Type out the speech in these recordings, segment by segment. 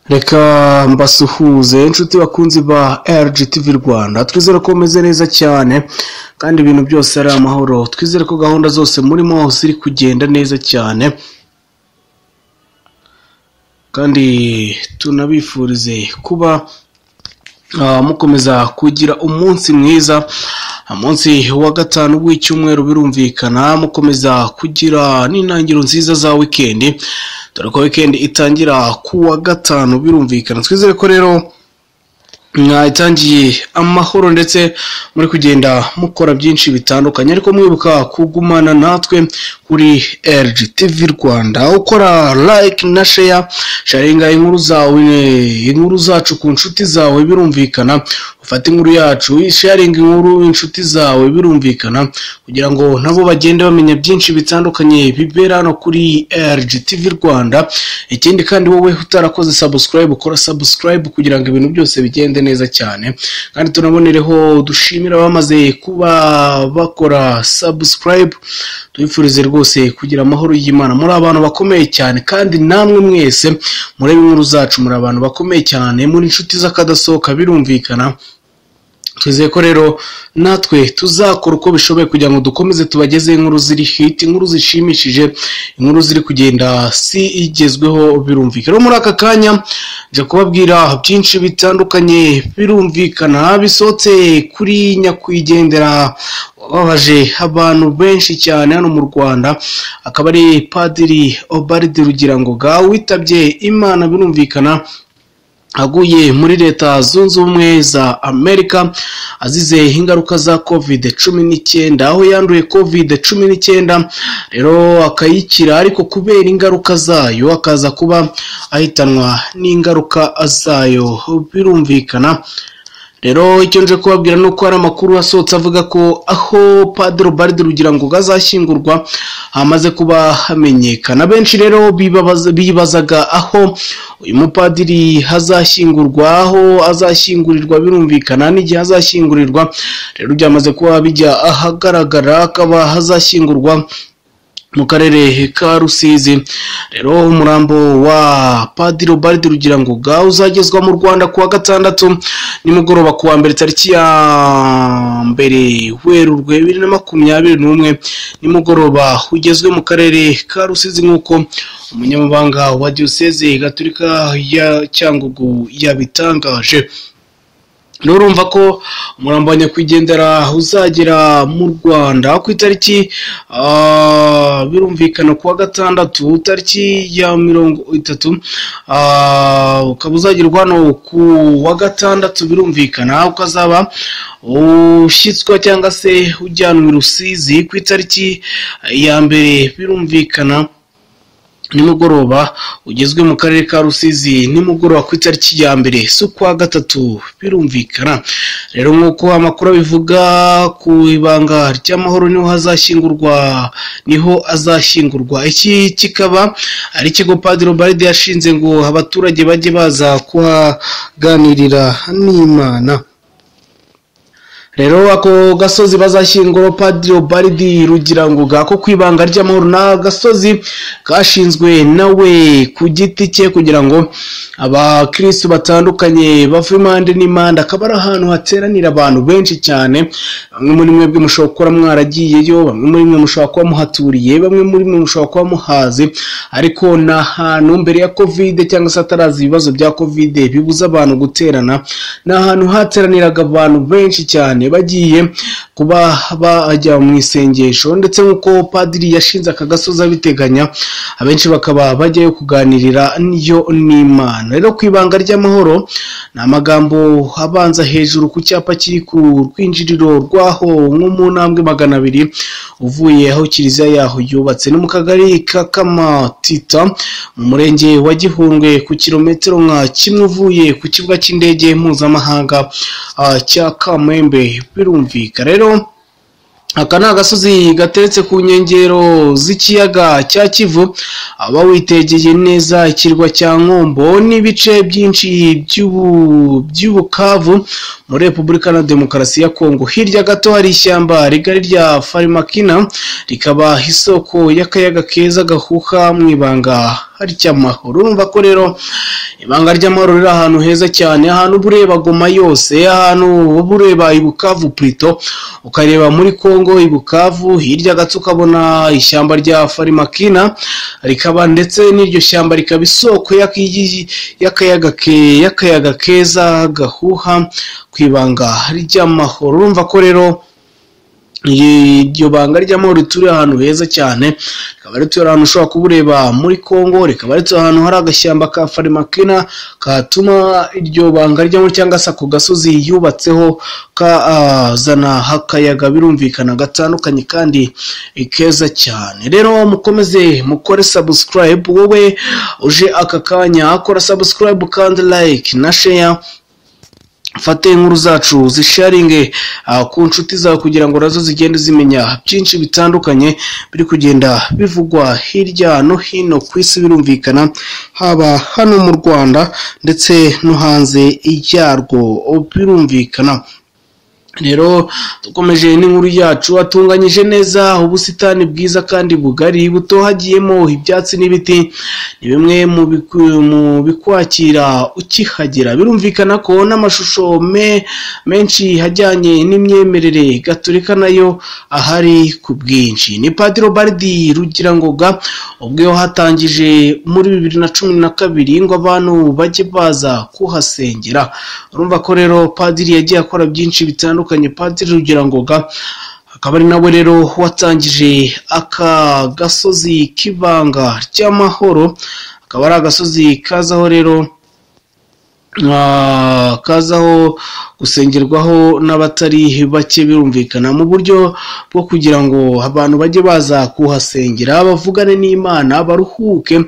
Reka mbasuhuze inshuti bakunzi ba RGTV Rwanda, twizere ko meze neza cyane kandi ibintu byose ari amahoro. Twizere ko gahunda zose murimo ziri kugenda neza cyane, kandi tunabifurize kuba mukomeza kugira umunsi mwiza, umunsi wa gatanu w'icyumweru birumvikana, mukomeza kugira n'intangiriro nziza za weekend, dore ko weekend itangira ku wa gatanu birumvikana. Twizere ko rero mwatangiye amahoro ndetse muri kugenda mukora byinshi bitandukanye, ariko mwibuka kugumana natwe kuri RGTV Rwanda, ukora like na share, sharinga inkuru zawe, inkuru zacu ku nshuti zawe birumvikana, ufate inkuru yacu sharinga inkuru inshuti zawe birumvikana, kugira ngo nabo bagende bamenya byinshi bitandukanye bibera hano kuri RGTV Rwanda. Ikindi kandi wowe utarakoze subscribe, ukora subscribe kugira ngo ibintu byose bigende neza cyane, kandi tunabonereho dushimira bamaze kuba bakora subscribe, tubifurize rwose kugira amahoro y'Imana. Muri abantu bakomeye cyane, kandi namwe mwese murebe inkuru zacu, muri abantu bakomeye cyane, muri inshuti z'akadasohoka birumvikana. Twizeye ko rero natwe tuzakora uko bishoboye kugira ngo dukomeze tubageze inkuru ziri hit, inkuru zishimishije, inkuru ziri kugenda si igezweho birumvikana. Muri aka kanya nje kubabwira byinshi bitandukanye birumvikana bisohotse kuri nyakwigendera wababaje abantu benshi cyane hano mu Rwanda, akaba ari Padiri Ubald Rugirangoga witabye Imana birumvikana, aguye muri Leta Zunze Ubumwe za Amerika azize ingaruka za COVID-19, aho yanduye COVID-19 rero akayikira, ariko kubera ingaruka zayo akaza kuba ahitanwa n'ingaruka zayo birumvikana. Rero icyo nje kubabwira nuko hari amakuru asohotse avuga ko aho Padiri Ubald Rugirangoga azashyingurwa hamaze kuba hamenyekana. Benshi rero bibazaga aho uyu mupadiri hazashyingurwa, aho azashyingurirwa birumvikana n'igihe azashyingurirwa. Rero byamaze kuba bijya ahagaragara, akaba hazashyingurwa mu karere ka Rusizi. Rero umurambo wa Padiri Ubald Rugirangoga uzagezwa mu Rwanda kuwa gatandatu nimugoroba, kuwa mbere tariki ya 1 Werurwe 2021 nimugoroba, ugezwe mu karere ka Rusizi nk'uko umunyamabanga wa Diyoseze Gatolika ya Cyangugu yabitangaje. Urumva ko umurambo wa nyakwigendera uzagera mu Rwanda ku itariki birumvikana kuwa gatandatu tariki ya 30, ukaba uzagerwa hano ku wa gatandatu birumvikana, ukazaba ushyitswa cyangwa se ujyanwa i Rusizi ku itariki ya 1 birumvikana nimugoroba, ugezwe mu karere ka Rusizi nimugoroba ku itariki ya 1 z'ukwa gatatu birumvikana. Rero nk'uko amakuru abivuga, ku ibanga ry'amahoro niho hazashyingurwa, niho azashyingurwa. Iki kikaba ari ikigo Padiri Ubald yashinze ngo abaturage bajye baza kuhaganirira n'Imana. Rero ako gasozi bazashyingura Padiri Ubald Rugirangoga ko kwibanga ry'amahoro na gasozi kashinzwe nawe ku giti cye kugira ngo abakristo batandukanye bava impande n'impande, akaba ari ahantu hateranira abantu benshi cyane. Bamwe muri mwebwe mushobora kuba mwaragiyeyo, bamwe muri mwe mushobora kuba muhaturiye, bamwe muri mwe mushobora kuba muhazi, ariko ni ahantu mbere ya COVID cyangwa se ataraza ibibazo bya COVID bibuza abantu guterana, ni ahantu hateraniraga abantu benshi cyane bagiye kuba bajya mu isengesho, ndetse nk'uko padiri yashinze aka gasozi abiteganya, abenshi bakaba bajyayo kuganirira niyo n'Imana. Rero ku ibanga ry'amahoro ni amagambo abanza hejuru ku cyapa kiri ku rwinjiriro rwaho nko mu ntambwe 200 uvuye aho kiliziya yaho yubatse, ni mu kagari ka Kamatita mu murenge wa Gihundwe, ku kilometero nka kimwe uvuye ku kibuga cy'indege mpuzamahanga cya Kamembe birumvikana. Rero aka ni agasozi gateretse ku nkengero z'ikiyaga cya Kivu, aba witegeye neza ikirwa cya Nkombo n'ibice byinshi by'Ubukavu muri Repubulika na Demokarasi ya Kongo. Hirya gato hari ishyamba rigari rya Farimakina, rikaba isoko y'akayaga keza gahuha mu ibanga ry'amahoro. Urumva ko rero ibanga ry'amahoro riri ahantu heza cyane, ahantu uba ureba Goma yose, ahantu uba ureba Ibukavu plutôt, ukareba muri Kongo Ibukavu, hirya gato ukabona ishyamba rya Farimakina rikaba, ndetse n'iryo shyamba rikaba isoko y'akayaga keza gahuha ku ibanga ry'amahoro. Urumva ko rero iryo banga ry'amahoro rituriye ahantu heza cyane, rikaba rituye ahantu ushobora kuba ureba muri Kongo, rikaba rituye ahantu hari agashyamba ka Farimakina katuma iryo banga ry'amahoro cyangwa se ako gasozi yubatseho kazana akayaga birumvikana gatandukanye kandi keza cyane. Rero mukomeze mukore subscribe, wowe uje aka kanya akora subscribe kandi like na share, fate inkuru zacu zisharinge ku nshuti zawe kugira ngo nazo zigende zimenya byinshi bitandukanye biri kugenda bivugwa hirya no hino ku isi, birumvikana haba hano mu Rwanda ndetse no hanze yarwo birumvikana. Rero dukomeje n'inkuru yacu, atunganyije neza ubusitani bwiza kandi bugari butohagiyemo ibyatsi n'ibiti, ni bimwe mu bikwakira ukihagera. Birumvikana ko n'amashusho menshi ajyanye n'imyemerere gatolika nayo ahari ku bwinshi. Ni Padiri Ubald Rugirangoga ubwo hatangije muri 2012 ngo abantu bajye baza kuhasengera. Urumva ko rero padiri yagiye akora byinshi bitandukanye. Padiri Rugirangoga akaba ari nawe rero watangije aka gasozi k'ibanga ry'amahoro, akaba ari agasozi kazaho rero kazaho gusengerwaho n'abatari bake, birumvikana mu buryo bwo kugira ngo abantu bajye baza kuhasengera bavugane n'Imana baruhuke,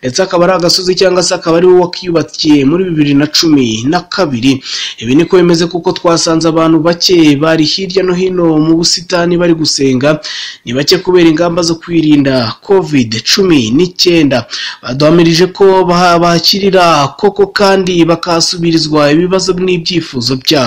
ndetse akaba ari agasozi cyangwa se akaba ari we wakiyubakiye muri 2012. Ibi niko bimeze kuko twasanze abantu bake bari hirya no hino mu busitani bari gusenga, ni bake kubera ingamba zo kwirinda COVID-19. Baduhamirije ko bakirira koko kandi bakasubirizwa ibibazo n'ibyifuzo byabo.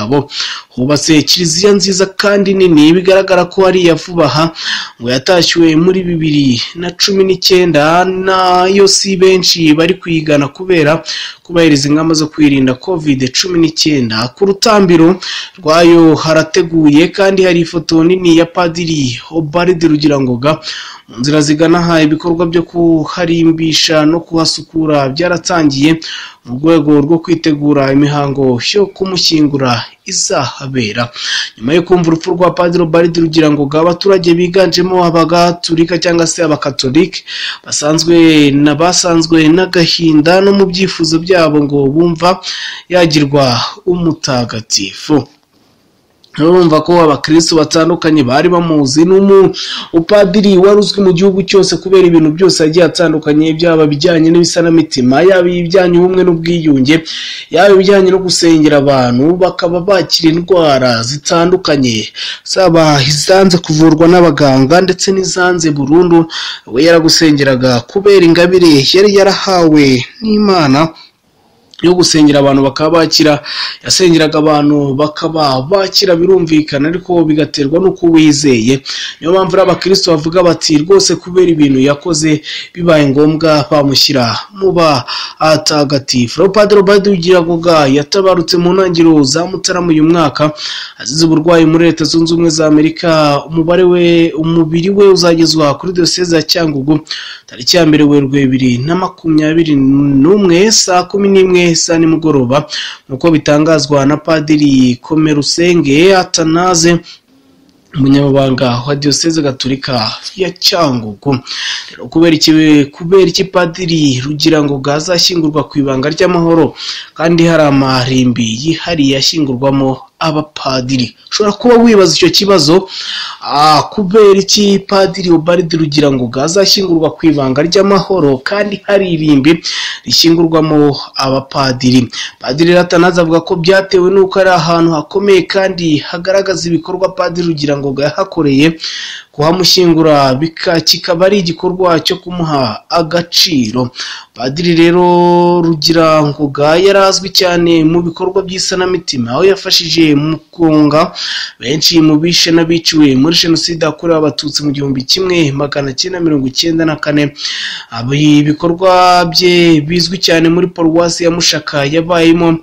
Hubatse kiliziya nziza kandi nini bigaragara ko ari iya vuba aha, ngo yatashywe muri 2019, nayo si benshi bari kuyigana kubera kubahiriza ingamba zo kwirinda COVID-19. Ku rutambiro rwayo harateguye kandi hari ifoto nini ya Padiri Ubald Rugirangoga. Mu nzira zigana aha ibikorwa byo kuharimbisha no kuhasukura byaratangiye mu rwego rwo kwitegura imihango yo kumushyingura izahabera. Nyuma yo kumva urupfu rwa Padiri Ubald Rugirangoga, abaturage biganjemo abagatulika cyangwa se abakatolike basanzwe n'agahinda no mu byifuzo byabo ngo bumva yagirwa umutagatifu. Urumva ko abakristo batandukanye bari bamuzi, n'umupadiri wari uzwi mu gihugu cyose kubera ibintu byose yagiye atandukanye, byaba bijyanye n'ibisanamitima, yaba ibijyanye ubumwe n'ubwiyunge, yaba ibijyanye no gusengera abantu bakaba bakira indwara zitandukanye, zaba izanze kuvurwa n'abaganga ndetse n'izanze burundu. We yaragusengeraga kubera ingabire yari yarahawe n'Imana yo gusengera abantu bakaba bakira. Yasengeraga abantu bakaba bakira birumvikana, ariko bigaterwa n'uko wizeye. Niyo mpamvu abakristo bavuga bati rwose kubera ibintu yakoze bibaye ngombwa bamushyira mu batagatifu. Padiri Ubald Rugirangoga yatabarutse mu ntangiriro za Mutarama uyu mwaka azize uburwayi muri Leta Zunze Ubumwe za Amerika. Umubiri we uzagezwa kuri diyoseze ya Cyangugu tariki ya 1 Werurwe 2021 saa 11 saa nimugoroba, nk'uko bitangazwa na Padiri Komerusenge Atanaze, umunyamabanga wa diyoseze gatolika ya Cyangugu. Rero kubera iki Padiri Rugirangoga azashyingurwa ku ibanga ry'amahoro kandi hari amarimbi yihariye ashyingurwamo abapadiri? Ushobora kuba wibaza icyo kibazo, kubera iki Padiri Ubald Rugirangoga azashyingurwa ku ibanga ry'amahoro kandi hari irimbi rishyingurwamo abapadiri? Padiri Atanaze avuga ko byatewe n'uko ari ahantu hakomeye kandi hagaragaza ibikorwa Padiri Rugirangoga yahakoreye, Kuhamushyingura kikaba ari igikorwa cyo kumuha agaciro. Padiri rero Rugirangoga yari azwi cyane mu bikorwa by'isanamitima, aho yafashije mu kunga benshi mu bishe n'abiciwe muri Jenoside yakorewe Abatutsi mu 1994. Ibikorwa bye bizwi cyane muri paruwasi ya Mushaka yabayemo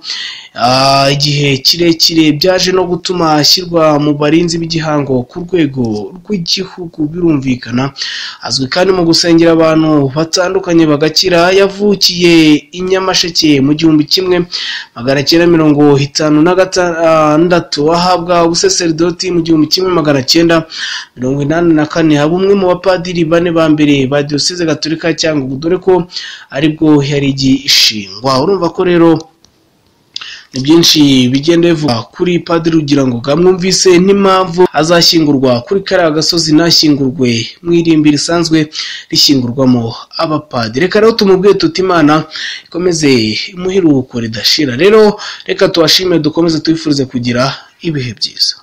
igihe kirekire, byaje no gutuma ashyirwa mu barinzi b'igihango ku rwego rw'igihugu. Birumvikana azwi kandi mu gusengera abantu batandukanye bagakira. Yavukiye i Nyamasheke mu 1956, ahabwa ubusaseridoti mu 1984, aba umwe mu bapadiri bane ba mbere ba Diyoseze Gatolika ya Cyangugu, dore ko aribwo yari igishingwa. Urumva ko rero ni byinshi bigenda bivuga kuri Padiri Rugirangoga. Mwumvise n'impamvu azashyingurwa kuri kariya gasozi, ntashyingurwe mu irimbi risanzwe rishyingurwamo abapadiri. Reka rero tumubwiye tuti Imana ikomeze imuhe iruhuko ridashira. Rero reka tubashime, dukomeze tubifurize kugira ibihe byiza.